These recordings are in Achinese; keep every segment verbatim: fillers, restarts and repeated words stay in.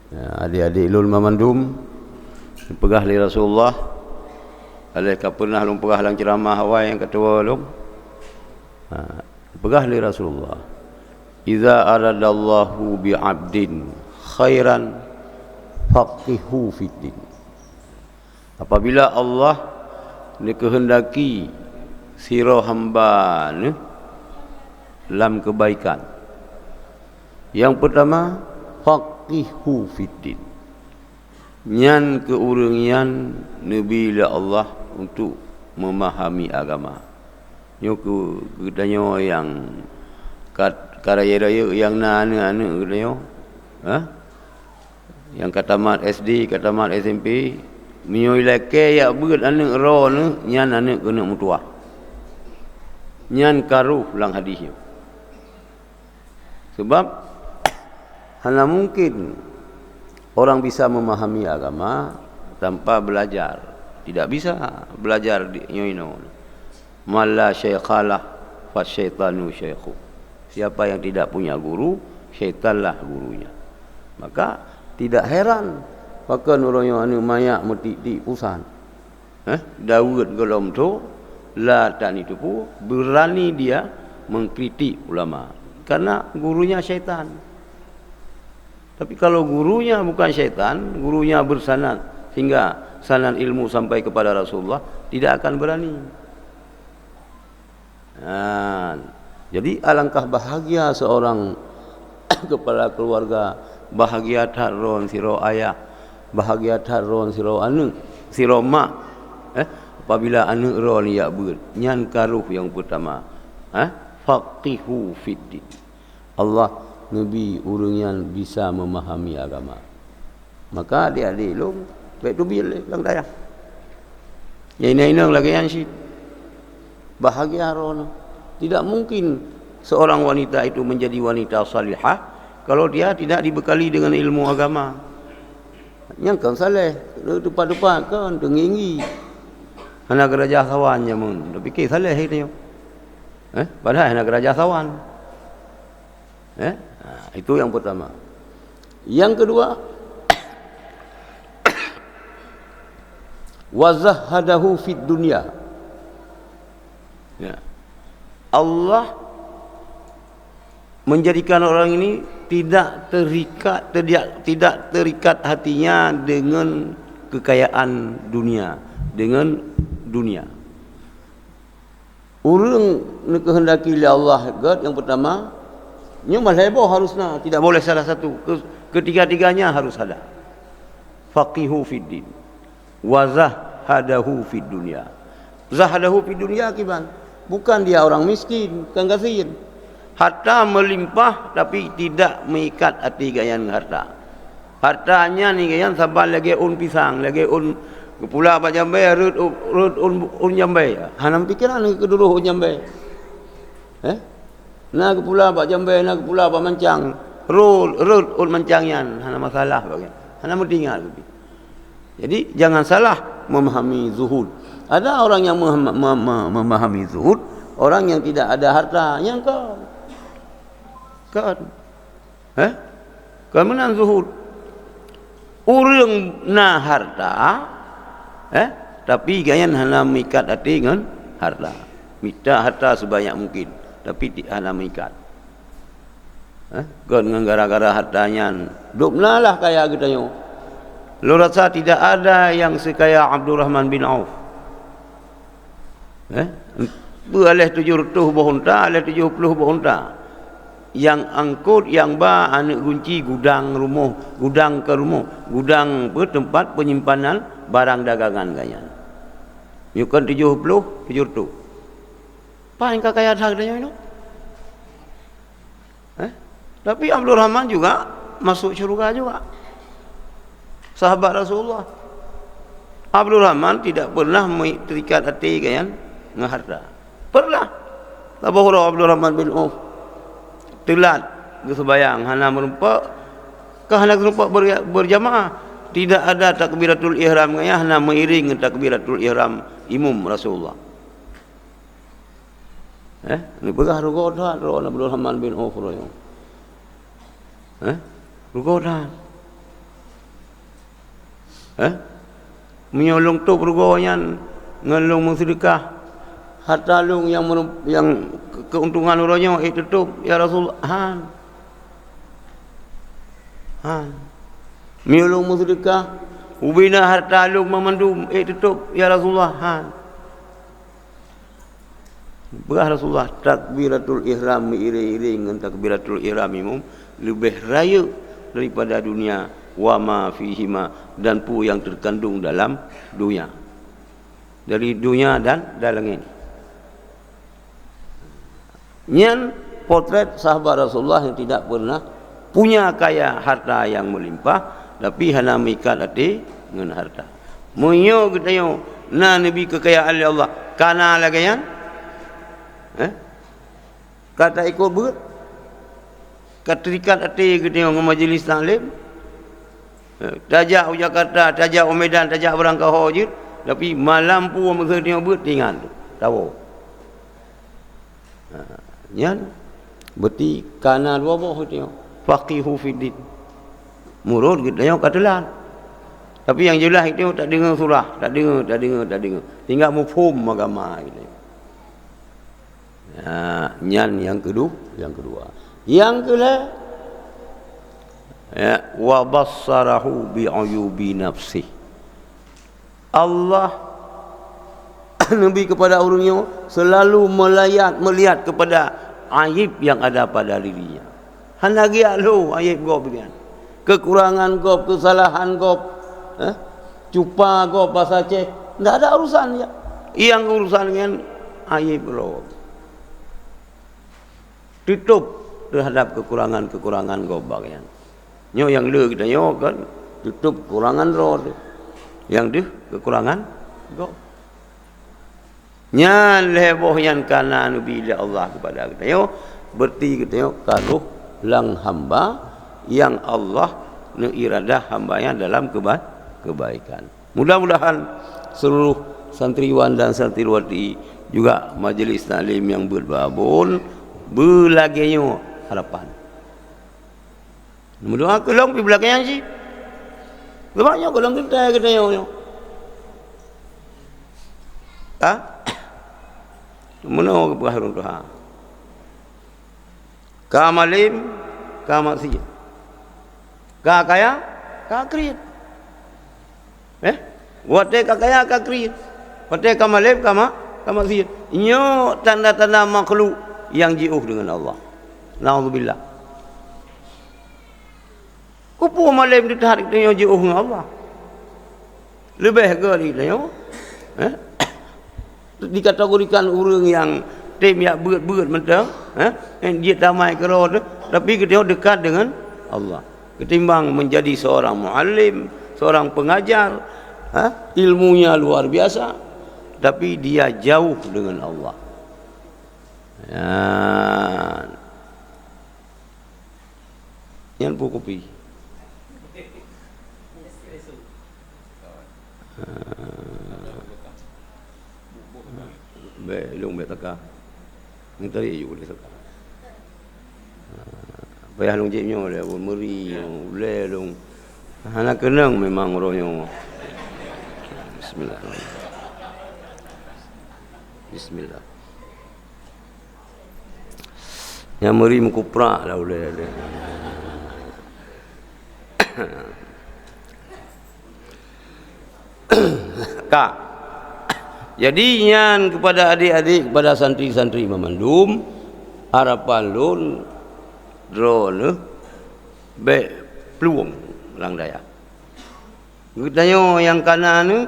Ya, adik-adik lôn banmandum, peugah lé Rasulullah, alah ka pernah lôn peugah lam ceramah awai nyang keudua lôn. Ha, peugah lé Rasulullah, "Iza aradallahu bi 'abdin khairan faqihu fiddin." Apabila Allah neukeuheundaki sidroe hamba Neuh lam keubaikan, nyang peutama, faqihu fiddin. Nyan keu ureuëng nyan neubi lé Allah untuk meumahami agama. Nyoe keu geutanyoe nyang ka, ka rayeuk-rayeuk nyang na aneuëk-aneuëk geutanyoe, ha? Nyang ka tamat S D, ka tamat S M P, meunyoe ilakée jak beuet aneuëk droeneuh, nyan aneuëk keuneuk meutuwah. Nyan ka rôh lam hadih nyoe. Sebab hana mungkin orang bisa memahami agama tanpa belajar. Tidak bisa belajar di nyoe inoe. "Man la syaikhalah, fasyaitanu syaikhuh." Siapa yang tidak punya guru, syaitanlah gurunya. Maka tidak heran pakon uroe nyoe aneuëk manyak meutik-tik pusat. Eh, Daud gohlom tho, la tani teupeu, berani dia mengkritik ulama. Karena gurunya syaitan. Tapi kalau gurunya bukan syaitan, gurunya bersanad sehingga sanad ilmu sampai kepada Rasulullah, tidak akan berani. Nah, jadi alangkah bahagia seorang kepala keluarga, bahagia that droen sidroe ayah, bahagia that droen sidroe aneuëk, sidroe mak, eh, apabila aneuëk droen jak beuet, nyan ka rôh nyang peutama, eh, faqihu fiddin. Allah neubi ureuëng nyan bisa memahami agama. Maka adik-adik lôn, bék teubiet lé lam dayah. Nyang inong-inong lagée nyan cit. Bahagia droeneuh. Tidak mungkin seorang wanita itu menjadi wanita salihah kalau dia tidak dibekali dengan ilmu agama. Nyang kon saleh, teumpat-teumpat kon teunggi-inggi. Hana geuraja sawan jameun, tapike saleh itu. Eh, padahai hana geuraja sawan. Eh? Ha, itu yang pertama. Yang kedua, "Wa zahhadahu fid dunya." Ya. Allah menjadikan orang ini tidak terikat, tidak, tidak terikat hatinya dengan kekayaan dunia, dengan dunia. Ureuëng neukeuheundaki lé Allah gét nyang peutama, nyoe malah boh harus na, tidak boleh salah satu. Ke-, ketiga-tiganya harus ada. Faqihu fiddin. Wa zahadahu fid dunya. Zahadahu fid dunya kiban? Bukan dia orang miskin, bukan gasien. Harta melimpah tapi tidak meikat até gobnyan ngon harta. Harta nyan ngon gobnyan saban lagée ôn pisang, lagée ôn geupula bak jambée, rhot, rhot ôn, ôn jambée. Hana meupikéran keu duroh ôn jambée. Eh? Na geupula bak jambée, na geupula bak mancang. Rhot, rhot ôn mancang nyan, hana masalah bak gobnyan. Hana meuingat keu pih. Jadi, jangan salah memahami zuhud. Ada orang yang mem-, mem-, mem-, memahami zuhud, orang yang tidak ada harta, nyang kon. Kon. Eh? Kon meunan zuhud. Ureuëng na harta, eh, tapi gobnyan hana meuikat até ngon harta. Mita harta sebanyak mungkin, tapi ti-, hana meuikat. Eh, kon ngon gara-gara harta nyan, dubna lah kaya geutanyoe. Lôn rasa tidak ada yang sekaya Abdurrahman bin Auf. Eh, beu aléh tujoh reutôh boh unta, aléh tujoh ploh boh unta. Nyang angkot, nyang ba aneuëk gunci gudang rumoh, gudang keu rumoh, gudang peue, teumpat penyimpanan barang dagangan gobnyan. Nyoe kon tujoh ploh, tujoh reutôh. Paih ka kaya that geutanyoe nyoe? Eh? Tapi Abdurrahman juga masuk syurga juga. Sahabat Rasulullah. Abdurrahman tidak pernah mei-, terikat até gobnyan ngon harta. Pernah. Saboh uroe Abdurrahman bin Auf teulat geuseumbahyang, hana meurumpok, ka hana meurumpok ber-, berjamaah. Tidak ada takbiratul ihram gobnyan, hana meuiring ngon takbiratul ihram imum Rasulullah. Eh, neupeugah rugoe that droe Abdurrahman bin Auf uroe nyoe. Eh, rugoe that. Eh? Meunyoe lôn tôb rugoe nyan ngon lôn meuseudeukah hareuta lôn nyang meureu-, nyang ke-, keuntungan uroe nyoe, ék teutôb, ya Rasulullah? Han. Han. Meunyoe lôn meuseudeukah ubena hareuta lôn banmandum, ék teutôb, ya Rasulullah? Han. Peugah Rasulullah, takbiratul ihram meuiréng-iréng ngon takbiratul ihram imum leubeh rayeuk daripada dunia wa ma fihima, dan peue nyang teukandong dalam dunia, dari dunia dan, dan langét. Nyan potret sahabat Rasulullah yang tidak pernah punya kaya harta yang melimpah, tapi hana meuikat até ngon harta. Meunyoe geutanyoe na neubi keukayaan lé Allah, kana lagée nyan? Eh? Ka taikot beuet? Ka teuikat até geutanyoe ngon majelis taklim? Eh, tajak u Jakarta, tajak u Medan, tajak barangkaho jeuet, tapi malam peue meuseuti beuet tingan tu, tawoe. Ha, nyan beuti kana dua boh geutanyoe. Faqihu fiddin. Murot geutanyoe ka teulat. Tapi nyang jeulaih geutanyoe tadeungoe surah, tadeungoe, tadeungoe, tadeungoe. Tinggai muphom agama geutanyoe. Ha, nyan nyang kedu-, nyang keudua. Nyang keulhée, ya, wa bassarahu bi uyubi nafsih. Allah neubi kepada ureuëng nyoe selalu melayat, melihat kepada aib yang ada pada dirinya. Hana geujak lhô aib gob nyan. Kekurangan gob, kesalahan gob, eh? Cupa gob, bahasa Aceh. Ndak ada urusan dia. Yang urusan dengan aib gob. Tutup terhadap kekurangan-kekurangan gob bagian. Nyoe nyang le geutanyoe kan, tutup kekurangan droe teuh. Nyang deuh kekurangan gob. Nyan lhée boh nyan kana neubi lé Allah kepada geutanyoe, berarti geutanyoe ka rhoh lam hamba nyang Allah neuiradah hamba nyan dalam keba-, kebaikan. Mudah-mudahan seluruh santriwan dan santriwati juga majelis taklim nyang beuet babon beulagée nyoe harapan. Meudoa keu lôn pih beulagée nyan cit. Sabab nyoe keu lôn teuntée geutanyoe nyoe. Ha? Meunoe geupeugah lôn tuha. Ka malém, ka maksiet. Ka kaya, ka kriet. Eh? Watée ka kaya, ka kriet. Watée ka malém, ka ma-, ka maksiet. Nyoe tanda-tanda makhluk nyang jiôh deungon Allah. Naudzubillah. Keupeue malém teuh that geutanyoe jiôh ngon Allah? Leubeh gét geutanyoe, eh? Dikategorikan ureuëng nyang tem jak beuet-beuet mantong, eh? Jeuet tamai keudroe teuh, tapi geutanyoe dekat dengan Allah. Ketimbang menjadi seorang muallim, seorang pengajar, eh? Ilmunya luar biasa, tapi dia jauh dengan Allah. Ya. Nyan peue kupi. Bèk lôn bèk saka. Ngon tadi yue lé saka. Payah lôn jieb nyoe lé, ulèe meuri, ulèe lôn. Hana keunong memang uroe nyoe. Bismillah. Bismillah. Nyang meuri meukuprak lah ulèe. Ka. Jadi nyan kepada adik-adik, kepada santri-santri meumandum, harapan lôn droeneuh bèk plueng lam dayah. Geutanyoe nyang kana aneuk,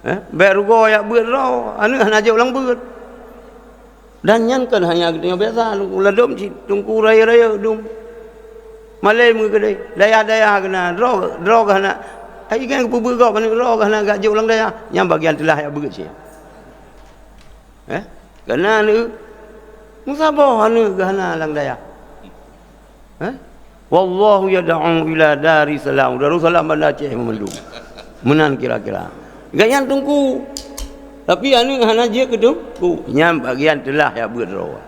eh, bèk rugoe jak beuet droe, aneuk hana jok lam beuet. Dan nyan kon hanya geutanyoe biasa, ladôm cit teungku rayeuk-rayeuk dum. Malém geukeudeh, dayah-dayah keunan, droe, droe keuh hana. Ai nyan geupeubeut gob aneuk droe keuh hana geujok lam dayah, nyan bagian teulah jak beuet cit. Eh? Keunan aneuk, meusaboh aneuk geuh hana lam dayah. Eh? Wallahu yad'u ila daris salam. Darussalam Banda Aceh meumandum. Meunan kira-kira. Gobnyan teungku. Tapi aneuk hana jeuet keu teungku. Nyan bagian teulah jak beuet droe.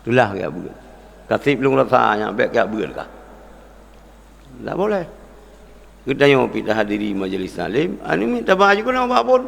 Teulah jak beuet. Ka seb lôn rasa nyan bèk jak beuet kah. Tak boleh. Geutanyoe pih tahadiri majlis taklim, aneuk miet taba aju keunoe bak phon.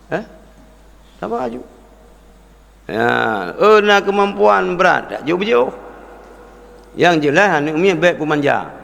Eh? Taba aju. Ya, oh, na keumampuan brat, tak jok beujôh. Nyang jeulaih aneuk miet bèk peumanja.